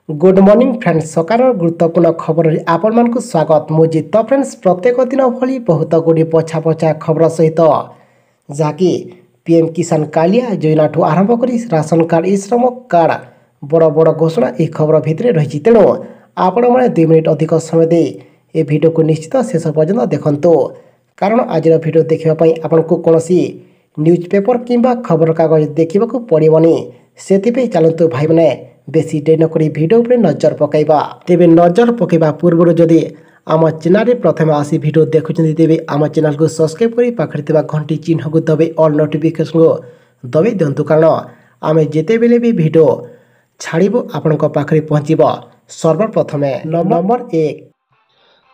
Good morning friends, ସକାଳର ଗୁରୁତ୍ୱପୂର୍ଣ୍ଣ ଖବରରେ ଆପଣମାନଙ୍କୁ ସ୍ୱାଗତ। ମୁଁ ଜିତ। ଫ୍ରେଣ୍ଡସ୍, ପ୍ରତ୍ୟେକ ଦିନ ଭଳି ବହୁତ ଗୁଡ଼ିଏ ପଛା ପଛା ଖବର ସହିତ, ଯାହାକି ପି ଏମ୍ କିଷାନ କାଳିଆ ଯୋଜନାଠୁ ଆରମ୍ଭ କରି ରାସନ କାର୍ଡ଼, ଇ ଶ୍ରମ କାର୍ଡ଼, ବଡ଼ ବଡ଼ ଘୋଷଣା ଏହି ଖବର ଭିତରେ ରହିଛି। ତେଣୁ ଆପଣମାନେ 2 ମିନିଟ୍ ଅଧିକ ସମୟ ଦେଇ ଏ ଭିଡ଼ିଓକୁ ନିଶ୍ଚିତ ଶେଷ ପର୍ଯ୍ୟନ୍ତ ଦେଖନ୍ତୁ, କାରଣ ଆଜିର ଭିଡ଼ିଓ ଦେଖିବା ପାଇଁ ଆପଣଙ୍କୁ କୌଣସି ନ୍ୟୁଜ୍ ପେପର କିମ୍ବା ଖବରକାଗଜ ଦେଖିବାକୁ ପଡ଼ିବନି। ସେଥିପାଇଁ ଚାଲନ୍ତୁ ଭାଇମାନେ, ବେଶୀ ଡେରି ନକରି ଭିଡ଼ିଓ ଉପରେ ନଜର ପକାଇବା। ତେବେ ନଜର ପକାଇବା ପୂର୍ବରୁ ଯଦି ଆମ ଚ୍ୟାନେଲରେ ପ୍ରଥମେ ଆସି ଭିଡ଼ିଓ ଦେଖୁଛନ୍ତି, ତେବେ ଆମ ଚ୍ୟାନେଲକୁ ସବସ୍କ୍ରାଇବ୍ କରି ପାଖରେ ଥିବା ଘଣ୍ଟି ଚିହ୍ନକୁ ଦବାଇ ଅଲ୍ ନୋଟିଫିକେସନକୁ ଦବାଇ ଦିଅନ୍ତୁ, କାରଣ ଆମେ ଯେତେବେଳେ ବି ଭିଡ଼ିଓ ଛାଡ଼ିବୁ ଆପଣଙ୍କ ପାଖରେ ପହଞ୍ଚିବ ସର୍ବପ୍ରଥମେ। ନମ୍ବର 1,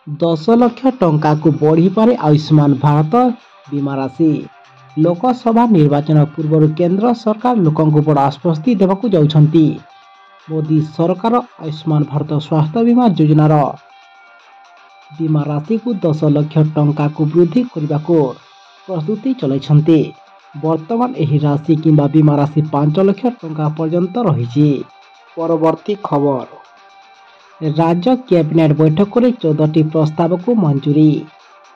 10 ଲକ୍ଷ ଟଙ୍କାକୁ ବଢ଼ିପାରେ ଆୟୁଷ୍ମାନ ଭାରତ ବୀମା ରାଶି। ଲୋକସଭା ନିର୍ବାଚନ ପୂର୍ବରୁ କେନ୍ଦ୍ର ସରକାର ଲୋକଙ୍କୁ ବଡ଼ ଆଶ୍ୱସ୍ତି ଦେବାକୁ ଯାଉଛନ୍ତି। ମୋଦି ସରକାର ଆୟୁଷ୍ମାନ ଭାରତ ସ୍ୱାସ୍ଥ୍ୟ ବୀମା ଯୋଜନାର ବୀମା ରାଶିକୁ 10 ଲକ୍ଷ ଟଙ୍କାକୁ ବୃଦ୍ଧି କରିବାକୁ ପ୍ରସ୍ତୁତି ଚଳାଇଛନ୍ତି। ବର୍ତ୍ତମାନ ଏହି ରାଶି କିମ୍ବା ବୀମା ରାଶି 5 ଲକ୍ଷ ଟଙ୍କା ପର୍ଯ୍ୟନ୍ତ ରହିଛି। ପରବର୍ତ୍ତୀ ଖବର, ରାଜ୍ୟ କ୍ୟାବିନେଟ୍ ବୈଠକରେ 14ଟି ପ୍ରସ୍ତାବକୁ ମଞ୍ଜୁରୀ।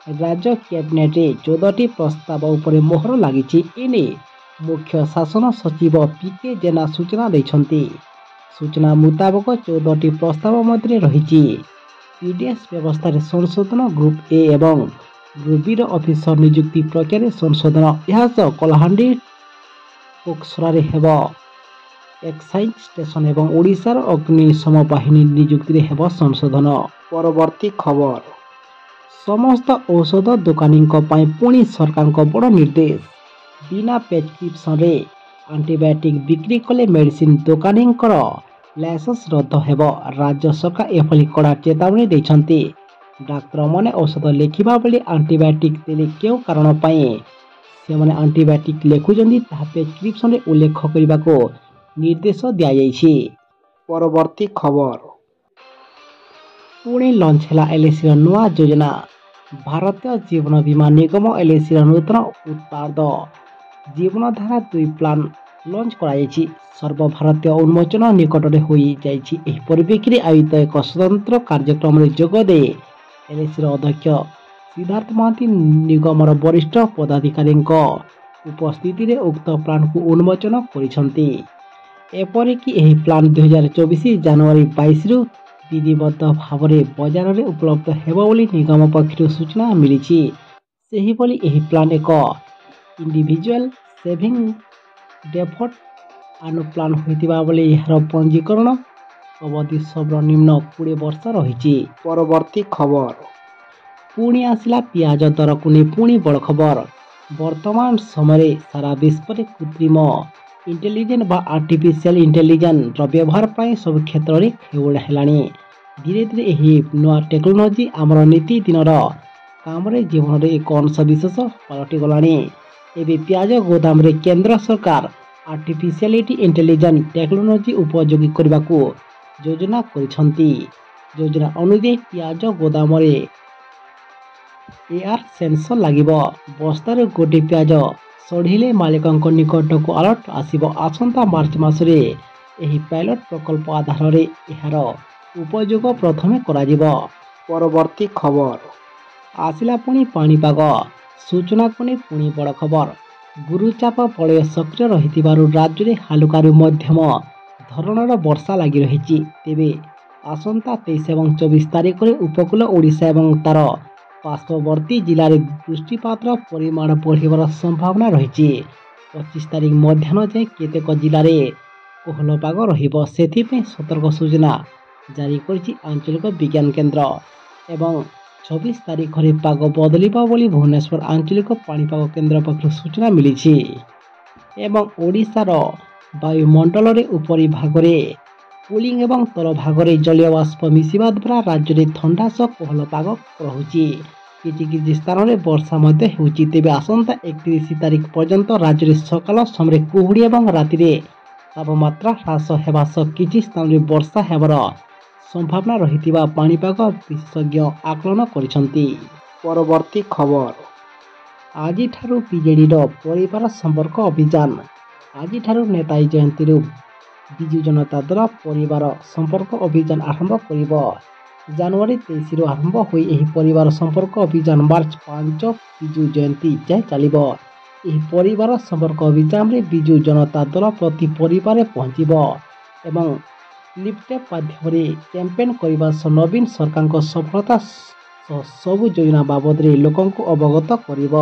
ରାଜ୍ୟ କ୍ୟାବିନେଟ୍ରେ 14ଟି ପ୍ରସ୍ତାବ ଉପରେ ମୋହର ଲାଗିଛି। ଏନେଇ ମୁଖ୍ୟ ଶାସନ ସଚିବ ପି କେ ଜେନା ସୂଚନା ଦେଇଛନ୍ତି। ସୂଚନା ମୁତାବକ 14ଟି ପ୍ରସ୍ତାବ ମଧ୍ୟରେ ରହିଛି ପିଡିଏସ୍ ବ୍ୟବସ୍ଥାରେ ସଂଶୋଧନ, ଗ୍ରୁପ୍ ଏ ଏବଂ ଗ୍ରୁପ୍ ବିର ଅଫିସର ନିଯୁକ୍ତି ପ୍ରକ୍ରିୟାରେ ସଂଶୋଧନ। ଏହା ସହ କଳାହାଣ୍ଡି କୋକସରାରେ ହେବ ଏକ୍ସାଇଜ୍ ଷ୍ଟେସନ ଏବଂ ଓଡ଼ିଶାର ଅଗ୍ନିଶମ ବାହିନୀ ନିଯୁକ୍ତିରେ ହେବ ସଂଶୋଧନ। ପରବର୍ତ୍ତୀ ଖବର, ସମସ୍ତ ଔଷଧ ଦୋକାନୀଙ୍କ ପାଇଁ ପୁଣି ସରକାରଙ୍କ ବଡ଼ ନିର୍ଦ୍ଦେଶ। ବିନା ପ୍ରେସକ୍ରିପସନରେ ଆଣ୍ଟିବାୟୋଟିକ୍ ବିକ୍ରି କଲେ ମେଡିସିନ ଦୋକାନୀଙ୍କର ଲାଇସେନ୍ସ ରଦ୍ଦ ହେବ। ରାଜ୍ୟ ସରକାର ଏଭଳି କଡ଼ା ଚେତାବନୀ ଦେଇଛନ୍ତି। ଡାକ୍ତରମାନେ ଔଷଧ ଲେଖିବା ବେଳେ ଆଣ୍ଟିବାୟୋଟିକ୍ ଦେଲେ କେଉଁ କାରଣ ପାଇଁ ସେମାନେ ଆଣ୍ଟିବାୟୋଟିକ୍ ଲେଖୁଛନ୍ତି, ତାହା ପ୍ରେସକ୍ରିପସନରେ ଉଲ୍ଲେଖ କରିବାକୁ ନିର୍ଦ୍ଦେଶ ଦିଆଯାଇଛି। ପରବର୍ତ୍ତୀ ଖବର, ପୁଣି ଲଞ୍ଚ ହେଲା ଏଲ୍ଆଇସିର ନୂଆ ଯୋଜନା। ଭାରତୀୟ ଜୀବନ ବୀମା ନିଗମ ଏଲ୍ଆଇସିର ନୂତନ ଉତ୍ପାଦ ଜୀବନଧାରା 2 ପ୍ଲାନ୍ ଲଞ୍ଚ କରାଯାଇଛି। ସର୍ବଭାରତୀୟ ଉନ୍ମୋଚନ ନିକଟରେ ହୋଇଯାଇଛି। ଏହି ପରିପ୍ରେକ୍ଷୀରେ ଆୟୋଜିତ ଏକ ସ୍ୱତନ୍ତ୍ର କାର୍ଯ୍ୟକ୍ରମରେ ଯୋଗ ଦେଇ ଏଲ୍ଆଇସିର ଅଧ୍ୟକ୍ଷ ସିଦ୍ଧାର୍ଥ ମହାନ୍ତି ନିଗମର ବରିଷ୍ଠ ପଦାଧିକାରୀଙ୍କ ଉପସ୍ଥିତିରେ ଉକ୍ତ ପ୍ଲାନ୍କୁ ଉନ୍ମୋଚନ କରିଛନ୍ତି। ଏପରିକି ଏହି ପ୍ଲାନ୍ 2024 ଜାନୁଆରୀ 22ରୁ ବିଧିବଦ୍ଧ ଭାବରେ ବଜାରରେ ଉପଲବ୍ଧ ହେବ ବୋଲି ନିଗମ ପକ୍ଷରୁ ସୂଚନା ମିଳିଛି। ସେହିଭଳି ଏହି ପ୍ଲାନ୍ ଏକ ଇଣ୍ଡିଭିଜୁଆଲ ସେଭିଂ ଡେଫର୍ଡ ଆନୁ ପ୍ଲାନ୍ ହୋଇଥିବା ବେଳେ ଏହାର ପଞ୍ଜୀକରଣ ଅବଧି ସର୍ବନିମ୍ନ 20 ବର୍ଷ ରହିଛି। ପରବର୍ତ୍ତୀ ଖବର, ପୁଣି ଆସିଲା ପିଆଜ ଦରକୁ ନେଇ ପୁଣି ବଡ଼ ଖବର। ବର୍ତ୍ତମାନ ସମୟରେ ସାରା ବିଶ୍ୱରେ କୃତ୍ରିମ ଇଣ୍ଟେଲିଜେନ୍ସ ବା ଆର୍ଟିଫିସିଆଲ ଇଣ୍ଟେଲିଜେନ୍ସର ବ୍ୟବହାର ପାଇଁ ସବୁ କ୍ଷେତ୍ରରେ ହେଉଳ ହେଲାଣି। ଧୀରେ ଧୀରେ ଏହି ନୂଆ ଟେକ୍ନୋଲୋଜି ଆମର ନୀତିଦିନର କାମରେ ଜୀବନରେ ଏକ ଅଂଶବିଶେଷ ପାଲଟିଗଲାଣି। ଏବେ ପିଆଜ ଗୋଦାମରେ କେନ୍ଦ୍ର ସରକାର ଆର୍ଟିଫିସିଆଲିଟି ଇଣ୍ଟେଲିଜେନ୍ସ ଟେକ୍ନୋଲୋଜି ଉପଯୋଗୀ କରିବାକୁ ଯୋଜନା କରିଛନ୍ତି। ଯୋଜନା ଅନୁଯାୟୀ ପିଆଜ ଗୋଦାମରେ ଏଆର୍ ସେନ୍ସର ଲାଗିବ। ବସ୍ତାରୁ ଗୋଟିଏ ପିଆଜ ସଢ଼ିଲେ ମାଲିକଙ୍କ ନିକଟକୁ ଆଲର୍ଟ ଆସିବ। ଆସନ୍ତା ମାର୍ଚ୍ଚ ମାସରେ ଏହି ପାଇଲଟ ପ୍ରକଳ୍ପ ଆଧାରରେ ଏହାର ଉପଯୋଗ ପ୍ରଥମେ କରାଯିବ। ପରବର୍ତ୍ତୀ ଖବର, ଆସିଲା ପୁଣି ପାଣିପାଗ ସୂଚନାକୁ ନେଇ ପୁଣି ବଡ଼ ଖବର। ଗୁରୁଚାପ ବଳୟ ସକ୍ରିୟ ରହିଥିବାରୁ ରାଜ୍ୟରେ ହାଲୁକାରୁ ମଧ୍ୟମ ଧରଣର ବର୍ଷା ଲାଗି ରହିଛି। ତେବେ ଆସନ୍ତା 23 ଏବଂ 24 ତାରିଖରେ ଉପକୂଳ ଓଡ଼ିଶା ଏବଂ ତାର ପାର୍ଶ୍ୱବର୍ତ୍ତୀ ଜିଲ୍ଲାରେ ବୃଷ୍ଟିପାତର ପରିମାଣ ବଢ଼ିବାର ସମ୍ଭାବନା ରହିଛି। 25 ତାରିଖ ମଧ୍ୟାହ୍ନ ଯାଏଁ କେତେକ ଜିଲ୍ଲାରେ କୋହଲ ପାଗ ରହିବ, ସେଥିପାଇଁ ସତର୍କ ସୂଚନା ଜାରି କରିଛି ଆଞ୍ଚଳିକ ବିଜ୍ଞାନ କେନ୍ଦ୍ର। ଏବଂ 26 ତାରିଖରେ ପାଗ ବଦଳିବ ବୋଲି ଭୁବନେଶ୍ୱର ଆଞ୍ଚଳିକ ପାଣିପାଗ କେନ୍ଦ୍ର ପକ୍ଷରୁ ସୂଚନା ମିଳିଛି। ଏବଂ ଓଡ଼ିଶାର ବାୟୁମଣ୍ଡଳରେ ଉପରି ଭାଗରେ କୁଲିଂ ଏବଂ ତଳ ଭାଗରେ ଜଳୀୟବାଷ୍ପ ମିଶିବା ଦ୍ୱାରା ରାଜ୍ୟରେ ଥଣ୍ଡା ସହ କୋହଲ ପାଗ ରହୁଛି। କିଛି କିଛି ସ୍ଥାନରେ ବର୍ଷା ମଧ୍ୟ ହେଉଛି। ତେବେ ଆସନ୍ତା 31 ତାରିଖ ପର୍ଯ୍ୟନ୍ତ ରାଜ୍ୟରେ ସକାଳ ସମୟରେ କୁହୁଡ଼ି ଏବଂ ରାତିରେ ତାପମାତ୍ରା ହ୍ରାସ ହେବା ସହ କିଛି ସ୍ଥାନରେ ବର୍ଷା ହେବାର ସମ୍ଭାବନା ରହିଥିବା ପାଣିପାଗ ବିଶେଷଜ୍ଞ ଆକଳନ କରିଛନ୍ତି। ପରବର୍ତ୍ତୀ ଖବର, ଆଜିଠାରୁ ବିଜେଡ଼ିର ପରିବାର ସମ୍ପର୍କ ଅଭିଯାନ। ଆଜିଠାରୁ ନେତାଜୀ ଜୟନ୍ତୀରୁ ବିଜୁ ଜନତା ଦଳ ପରିବାର ସମ୍ପର୍କ ଅଭିଯାନ ଆରମ୍ଭ କରିବ। ଜାନୁଆରୀ 23ରୁ ଆରମ୍ଭ ହୋଇ ଏହି ପରିବାର ସମ୍ପର୍କ ଅଭିଯାନ ମାର୍ଚ୍ଚ 5 ବିଜୁ ଜୟନ୍ତୀ ଯାଏଁ ଚାଲିବ। ଏହି ପରିବାର ସମ୍ପର୍କ ଅଭିଯାନରେ ବିଜୁ ଜନତା ଦଳ ପ୍ରତି ପରିବାରରେ ପହଞ୍ଚିବ ଏବଂ ଲିଫ୍ଟେପ୍ ମାଧ୍ୟମରେ କ୍ୟାମ୍ପେନ୍ କରିବା ସହ ନବୀନ ସରକାରଙ୍କ ସଫଳତା ସହ ସବୁ ଯୋଜନା ବାବଦରେ ଲୋକଙ୍କୁ ଅବଗତ କରିବ।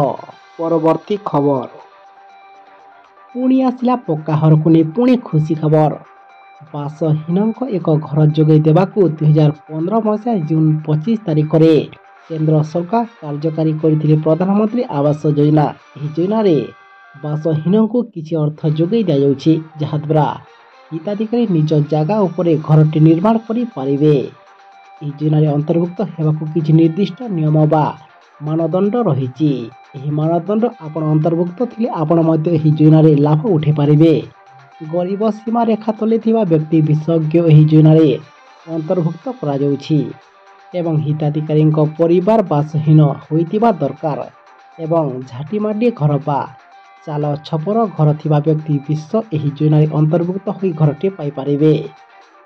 ପରବର୍ତ୍ତୀ ଖବର। ପୁଣି ଆସିଲା ପକ୍କା ଘରକୁ ନେଇ ପୁଣି ଖୁସି ଖବର। ବାସହୀନଙ୍କ ଏକ ଘର ଯୋଗାଇ ଦେବାକୁ 2015 ମସିହା ଜୁନ୍ 25 ତାରିଖରେ କେନ୍ଦ୍ର ସରକାର କାର୍ଯ୍ୟକାରୀ କରିଥିଲେ ପ୍ରଧାନମନ୍ତ୍ରୀ ଆବାସ ଯୋଜନା। ଏହି ଯୋଜନାରେ ବାସହୀନଙ୍କୁ କିଛି ଅର୍ଥ ଯୋଗାଇ ଦିଆଯାଉଛି, ଯାହାଦ୍ୱାରା ହିତାଧିକାରୀ ନିଜ ଜାଗା ଉପରେ ଘରଟି ନିର୍ମାଣ କରିପାରିବେ। ଏହି ଯୋଜନାରେ ଅନ୍ତର୍ଭୁକ୍ତ ହେବାକୁ କିଛି ନିର୍ଦ୍ଦିଷ୍ଟ ନିୟମ ବା ମାନଦଣ୍ଡ ରହିଛି। ଏହି ମାନଦଣ୍ଡ ଆପଣ ଅନ୍ତର୍ଭୁକ୍ତ ଥିଲେ ଆପଣ ମଧ୍ୟ ଏହି ଯୋଜନାରେ ଲାଭ ଉଠାଇ ପାରିବେ। ଗରିବ ସୀମାରେଖା ତଳେ ଥିବା ବ୍ୟକ୍ତି ବିଶେଷଜ୍ଞ ଏହି ଯୋଜନାରେ ଅନ୍ତର୍ଭୁକ୍ତ କରାଯାଉଛି ଏବଂ ହିତାଧିକାରୀଙ୍କ ପରିବାର ବାସହୀନ ହୋଇଥିବା ଦରକାର ଏବଂ ଝାଟିମାଟି ଘର ବା ଚାଳ ଛପର ଘର ଥିବା ବ୍ୟକ୍ତି ବିଶେଷ ଏହି ଯୋଜନାରେ ଅନ୍ତର୍ଭୁକ୍ତ ହୋଇ ଘରଟି ପାଇପାରିବେ।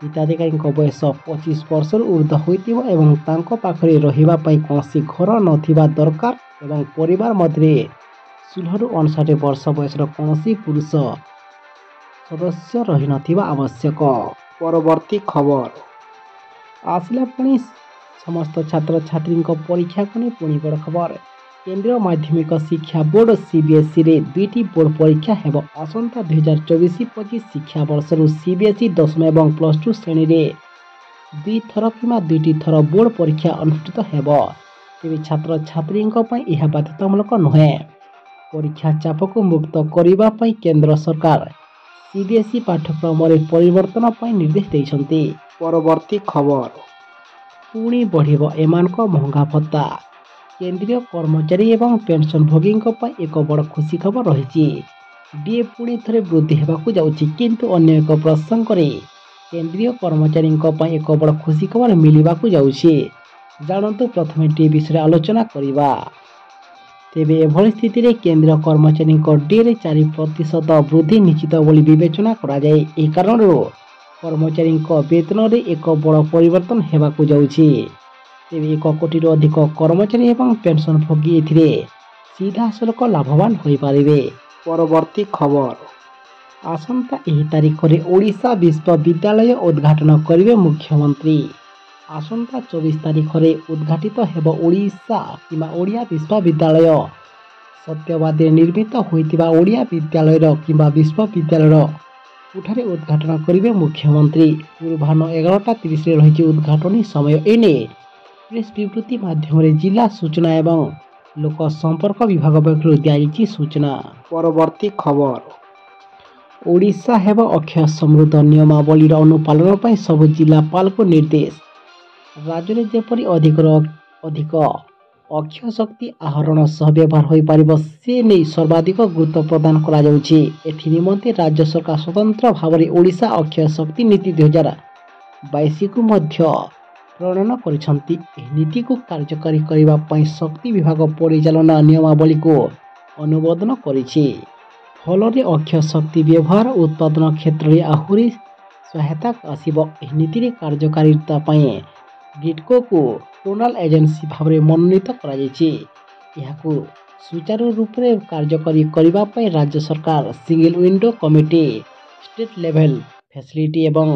ହିତାଧିକାରୀଙ୍କ ବୟସ 25 ବର୍ଷରୁ ଉର୍ଦ୍ଧ୍ୱ ହୋଇଥିବ ଏବଂ ତାଙ୍କ ପାଖରେ ରହିବା ପାଇଁ କୌଣସି ଘର ନଥିବା ଦରକାର ଏବଂ ପରିବାର ମଧ୍ୟରେ 16ରୁ 59 ବର୍ଷ ବୟସର କୌଣସି ପୁରୁଷ ସଦସ୍ୟ ରହିନଥିବା ଆବଶ୍ୟକ। ପରବର୍ତ୍ତୀ ଖବର। ଆସିଲା ପୁଣି ସମସ୍ତ ଛାତ୍ରଛାତ୍ରୀଙ୍କ ପରୀକ୍ଷାକୁ ନେଇ ପୁଣି ବଡ଼ ଖବର। କେନ୍ଦ୍ରୀୟ ମାଧ୍ୟମିକ ଶିକ୍ଷା ବୋର୍ଡ ସିବିଏସ୍ଇରେ 2ଟି ବୋର୍ଡ ପରୀକ୍ଷା ହେବ। ଆସନ୍ତା 2024-25 ଶିକ୍ଷାବର୍ଷରୁ ସିବିଏସ୍ଇ ଦଶମ ଏବଂ ପ୍ଲସ୍ ଟୁ ଶ୍ରେଣୀରେ 2ଥର କିମ୍ବା 2ଟି ଥର ବୋର୍ଡ ପରୀକ୍ଷା ଅନୁଷ୍ଠିତ ହେବ। ତେବେ ଛାତ୍ରଛାତ୍ରୀଙ୍କ ପାଇଁ ଏହା ବାଧ୍ୟତାମୂଳକ ନୁହେଁ। ପରୀକ୍ଷା ଚାପକୁ ମୁକ୍ତ କରିବା ପାଇଁ କେନ୍ଦ୍ର ସରକାର ସିବିଏସ୍ଇ ପାଠ୍ୟକ୍ରମରେ ପରିବର୍ତ୍ତନ ପାଇଁ ନିର୍ଦ୍ଦେଶ ଦେଇଛନ୍ତି। ପରବର୍ତ୍ତୀ ଖବର। ପୁଣି ବଢ଼ିବ ଏମାନଙ୍କ ମହଙ୍ଗା ଭତ୍ତା। କେନ୍ଦ୍ରୀୟ କର୍ମଚାରୀ ଏବଂ ପେନ୍ସନଭୋଗୀଙ୍କ ପାଇଁ ଏକ ବଡ଼ ଖୁସି ଖବର ରହିଛି। ଡିଏ ପୁଣି ଥରେ ବୃଦ୍ଧି ହେବାକୁ ଯାଉଛି, କିନ୍ତୁ ଅନ୍ୟ ଏକ ପ୍ରସଙ୍ଗରେ କେନ୍ଦ୍ରୀୟ କର୍ମଚାରୀଙ୍କ ପାଇଁ ଏକ ବଡ଼ ଖୁସି ଖବର ମିଳିବାକୁ ଯାଉଛି। ଜାଣନ୍ତୁ, ପ୍ରଥମେ ଡିଏ ବିଷୟରେ ଆଲୋଚନା କରିବା। ତେବେ ଏଭଳି ସ୍ଥିତିରେ କେନ୍ଦ୍ରୀୟ କର୍ମଚାରୀଙ୍କ ଡିଏରେ 4% ବୃଦ୍ଧି ନିଶ୍ଚିତ ବୋଲି ବିବେଚନା କରାଯାଏ। ଏହି କାରଣରୁ କର୍ମଚାରୀଙ୍କ ବେତନରେ ଏକ ବଡ଼ ପରିବର୍ତ୍ତନ ହେବାକୁ ଯାଉଛି। ତେବେ 1 କୋଟିରୁ ଅଧିକ କର୍ମଚାରୀ ଏବଂ ପେନ୍ସନଭୋଗୀ ଏଥିରେ ସିଧାସଳଖ ଲାଭବାନ ହୋଇପାରିବେ। ପରବର୍ତ୍ତୀ ଖବର। ଆସନ୍ତା ଏହି ତାରିଖରେ ଓଡ଼ିଶା ବିଶ୍ୱବିଦ୍ୟାଳୟ ଉଦ୍ଘାଟନ କରିବେ ମୁଖ୍ୟମନ୍ତ୍ରୀ। ଆସନ୍ତା 24 ତାରିଖରେ ଉଦ୍ଘାଟିତ ହେବ ଓଡ଼ିଶା କିମ୍ବା ଓଡ଼ିଆ ବିଶ୍ୱବିଦ୍ୟାଳୟ। ସତ୍ୟବାଦୀରେ ନିର୍ମିତ ହୋଇଥିବା ଓଡ଼ିଆ ବିଦ୍ୟାଳୟର କିମ୍ବା ବିଶ୍ୱବିଦ୍ୟାଳୟର କୋଠାରେ ଉଦ୍ଘାଟନ କରିବେ ମୁଖ୍ୟମନ୍ତ୍ରୀ। ପୂର୍ବାହ୍ନ 11:30ରେ ରହିଛି ଉଦ୍ଘାଟନୀ ସମୟ। ଏନେ ପ୍ରେସ୍ ବିବୃତ୍ତି ମାଧ୍ୟମରେ ଜିଲ୍ଲା ସୂଚନା ଏବଂ ଲୋକ ସମ୍ପର୍କ ବିଭାଗ ପକ୍ଷରୁ ଦିଆଯାଇଛି ସୂଚନା। ପରବର୍ତ୍ତୀ ଖବର। ଓଡ଼ିଶା ହେବ ଅକ୍ଷୟ ସମୃଦ୍ଧ ନିୟମାବଳୀର ଅନୁପାଳନ ପାଇଁ ସବୁ ଜିଲ୍ଲାପାଳଙ୍କୁ ନିର୍ଦ୍ଦେଶ। ରାଜ୍ୟରେ ଯେପରି ଅଧିକରୁ ଅଧିକ ଅକ୍ଷୟ ଶକ୍ତି ଆହରଣ ସହ ବ୍ୟବହାର ହୋଇପାରିବ, ସେ ନେଇ ସର୍ବାଧିକ ଗୁରୁତ୍ୱ ପ୍ରଦାନ କରାଯାଉଛି। ଏଥି ନିମନ୍ତେ ରାଜ୍ୟ ସରକାର ସ୍ୱତନ୍ତ୍ର ଭାବରେ ଓଡ଼ିଶା ଅକ୍ଷୟ ଶକ୍ତି ନୀତି 2022କୁ ମଧ୍ୟ ପ୍ରଣୟନ କରିଛନ୍ତି। ଏହି ନୀତିକୁ କାର୍ଯ୍ୟକାରୀ କରିବା ପାଇଁ ଶକ୍ତି ବିଭାଗ ପରିଚାଳନା ନିୟମାବଳୀକୁ ଅନୁମୋଦନ କରିଛି। ଫଳରେ ଅକ୍ଷୟ ଶକ୍ତି ବ୍ୟବହାର ଉତ୍ପାଦନ କ୍ଷେତ୍ରରେ ଆହୁରି ସହାୟତା ଆସିବ। ଏହି ନୀତିରେ କାର୍ଯ୍ୟକାରିତା ପାଇଁ ଗ୍ରିଡ୍କୋକୁ ନୋଡାଲ ଏଜେନ୍ସି ଭାବରେ ମନୋନୀତ କରାଯାଇଛି। ଏହାକୁ ସୁଚାରୁ ରୂପରେ କାର୍ଯ୍ୟକାରୀ କରିବା ପାଇଁ ରାଜ୍ୟ ସରକାର single window committee, state level facility ଏବଂ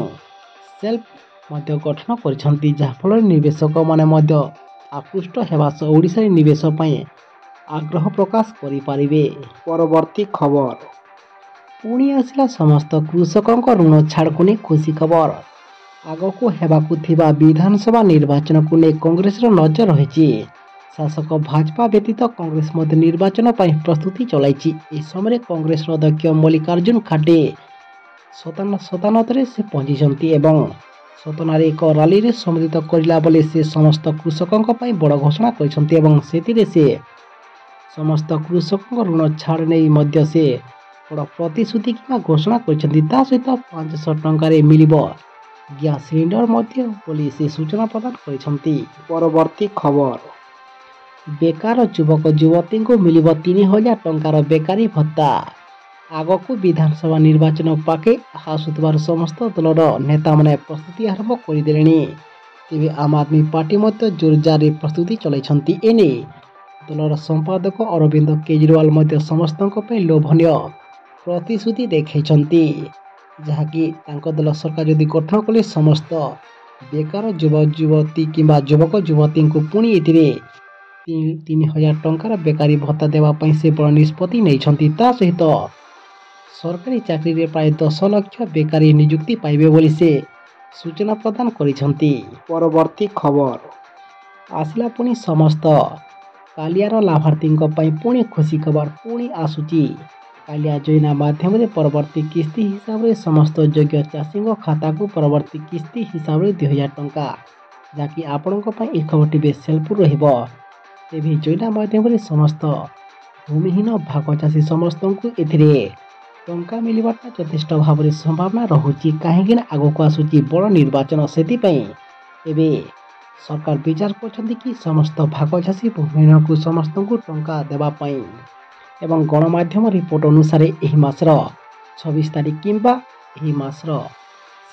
ସେଲ୍ଫ ମଧ୍ୟ ଗଠନ କରିଛନ୍ତି, ଯାହାଫଳରେ ନିବେଶକମାନେ ମଧ୍ୟ ଆକୃଷ୍ଟ ହେବା ସହ ଓଡ଼ିଶାରେ ନିବେଶ ପାଇଁ ଆଗ୍ରହ ପ୍ରକାଶ କରିପାରିବେ। ପରବର୍ତ୍ତୀ ଖବର। ପୁଣି ଆସିଲା ସମସ୍ତ କୃଷକଙ୍କ ଋଣ ଛାଡ଼କୁ ନେଇ ଖୁସି ଖବର। ଆଗକୁ ହେବାକୁ ଥିବା ବିଧାନସଭା ନିର୍ବାଚନକୁ ନେଇ କଂଗ୍ରେସର ନଜର ରହିଛି। ଶାସକ ଭାଜପା ବ୍ୟତୀତ କଂଗ୍ରେସ ମଧ୍ୟ ନିର୍ବାଚନ ପାଇଁ ପ୍ରସ୍ତୁତି ଚଳାଇଛି। ଏହି ସମୟରେ କଂଗ୍ରେସର ଅଧ୍ୟକ୍ଷ ମଲ୍ଲିକାର୍ଜୁନ ଖାଡ୍ଡେ ସତାନତରେ ସେ ପହଞ୍ଚିଛନ୍ତି ଏବଂ ସତନାରେ ଏକ ରାଲିରେ ସମ୍ବୋଧିତ କରିଲା ବେଳେ ସେ ସମସ୍ତ କୃଷକଙ୍କ ପାଇଁ ବଡ଼ ଘୋଷଣା କରିଛନ୍ତି ଏବଂ ସେଥିରେ ସେ ସମସ୍ତ କୃଷକଙ୍କ ଋଣ ଛାଡ଼ ନେଇ ମଧ୍ୟ ସେ ବଡ଼ ପ୍ରତିଶ୍ରୁତି କିମ୍ବା ଘୋଷଣା କରିଛନ୍ତି। ତା ସହିତ 500 ଟଙ୍କାରେ ମିଳିବ ଗ୍ୟାସ୍ ସିଲିଣ୍ଡର ମଧ୍ୟ ବୋଲି ସେ ସୂଚନା ପ୍ରଦାନ କରିଛନ୍ତି। ପରବର୍ତ୍ତୀ ଖବର। ବେକାର ଯୁବକ ଯୁବତୀଙ୍କୁ ମିଳିବ 3000 ଟଙ୍କାର ବେକାରୀ ଭତ୍ତା। ଆଗକୁ ବିଧାନସଭା ନିର୍ବାଚନ ପାଖେଇ ଆସୁଥିବାରୁ ସମସ୍ତ ଦଳର ନେତାମାନେ ପ୍ରସ୍ତୁତି ଆରମ୍ଭ କରିଦେଲେଣି। ତେବେ ଆମ୍ ଆଦମୀ ପାର୍ଟି ମଧ୍ୟ ଜୋରଜାରରେ ପ୍ରସ୍ତୁତି ଚଳାଇଛନ୍ତି। ଏନେଇ ଦଳର ସମ୍ପାଦକ ଅରବିନ୍ଦ କେଜରିୱାଲ ମଧ୍ୟ ସମସ୍ତଙ୍କ ପାଇଁ ଲୋଭନୀୟ ପ୍ରତିଶ୍ରୁତି ଦେଖାଇଛନ୍ତି, ଯାହାକି ତାଙ୍କ ଦଳ ସରକାର ଯଦି ଗଠନ କଲେ ସମସ୍ତ ବେକାର ଯୁବ ଯୁବତୀ କିମ୍ବା ଯୁବକ ଯୁବତୀଙ୍କୁ ପୁଣି ଏଥିରେ 3000 ଟଙ୍କାର ବେକାରୀ ଭତ୍ତା ଦେବା ପାଇଁ ସେ ବଡ଼ ନିଷ୍ପତ୍ତି ନେଇଛନ୍ତି। ତା ସହିତ ସରକାରୀ ଚାକିରିରେ ପ୍ରାୟ 10 ଲକ୍ଷ ବେକାରୀ ନିଯୁକ୍ତି ପାଇବେ ବୋଲି ସେ ସୂଚନା ପ୍ରଦାନ କରିଛନ୍ତି। ପରବର୍ତ୍ତୀ ଖବର ଆସିଲା ପୁଣି ସମସ୍ତ କାଳିଆର ଲାଭାର୍ଥୀଙ୍କ ପାଇଁ ପୁଣି ଖୁସି ଖବର ପୁଣି ଆସୁଛି। କାଳିଆ ଯୋଜନା ମାଧ୍ୟମରେ ପରବର୍ତ୍ତୀ କିସ୍ତି ହିସାବରେ ସମସ୍ତ ଯୋଗ୍ୟ ଚାଷୀଙ୍କ ଖାତାକୁ ପରବର୍ତ୍ତୀ କିସ୍ତି ହିସାବରେ 2000 ଟଙ୍କା, ଯାହାକି ଆପଣଙ୍କ ପାଇଁ ଏହି ଖବରଟି ବେଶ ହେଲ୍ପଫୁଲ୍ ରହିବ। ତେବେ ଯୋଜନା ମାଧ୍ୟମରେ ସମସ୍ତ ଭୂମିହୀନ ଭାଗ ଚାଷୀ ସମସ୍ତଙ୍କୁ ଏଥିରେ ଟଙ୍କା ମିଳିବାଟା ଯଥେଷ୍ଟ ଭାବରେ ସମ୍ଭାବନା ରହୁଛି, କାହିଁକିନା ଆଗକୁ ଆସୁଛି ବଡ଼ ନିର୍ବାଚନ। ସେଥିପାଇଁ ଏବେ ସରକାର ବିଚାର କରୁଛନ୍ତି କି ସମସ୍ତ ଭାଗ ଚାଷୀ ଭୂମିହୀନକୁ ସମସ୍ତଙ୍କୁ ଟଙ୍କା ଦେବା ପାଇଁ। ଏବଂ ଗଣମାଧ୍ୟମ ରିପୋର୍ଟ ଅନୁସାରେ ଏହି ମାସର 26 ତାରିଖ କିମ୍ବା ଏହି ମାସର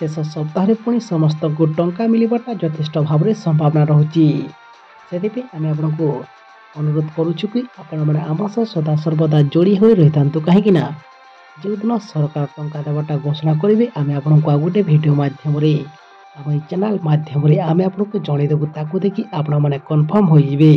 ଶେଷ ସପ୍ତାହରେ ପୁଣି ସମସ୍ତଙ୍କୁ ଟଙ୍କା ମିଳିବାଟା ଯଥେଷ୍ଟ ଭାବରେ ସମ୍ଭାବନା ରହୁଛି। ସେଥିପାଇଁ ଆମେ ଆପଣଙ୍କୁ ଅନୁରୋଧ କରୁଛୁ କି ଆପଣମାନେ ଆମ ସହ ସଦାସର୍ବଦା ଯୋଡ଼ି ହୋଇ ରହିଥାନ୍ତୁ, କାହିଁକିନା ଯେଉଁଦିନ ସରକାର ଟଙ୍କା ଦେବାଟା ଘୋଷଣା କରିବେ ଆମେ ଆପଣଙ୍କୁ ଆଉ ଗୋଟେ ଭିଡ଼ିଓ ମାଧ୍ୟମରେ ଆମ ଏହି ଚ୍ୟାନେଲ୍ ମାଧ୍ୟମରେ ଆମେ ଆପଣଙ୍କୁ ଜଣାଇଦେବୁ। ତାକୁ ଦେଖି ଆପଣମାନେ କନଫର୍ମ ହୋଇଯିବେ।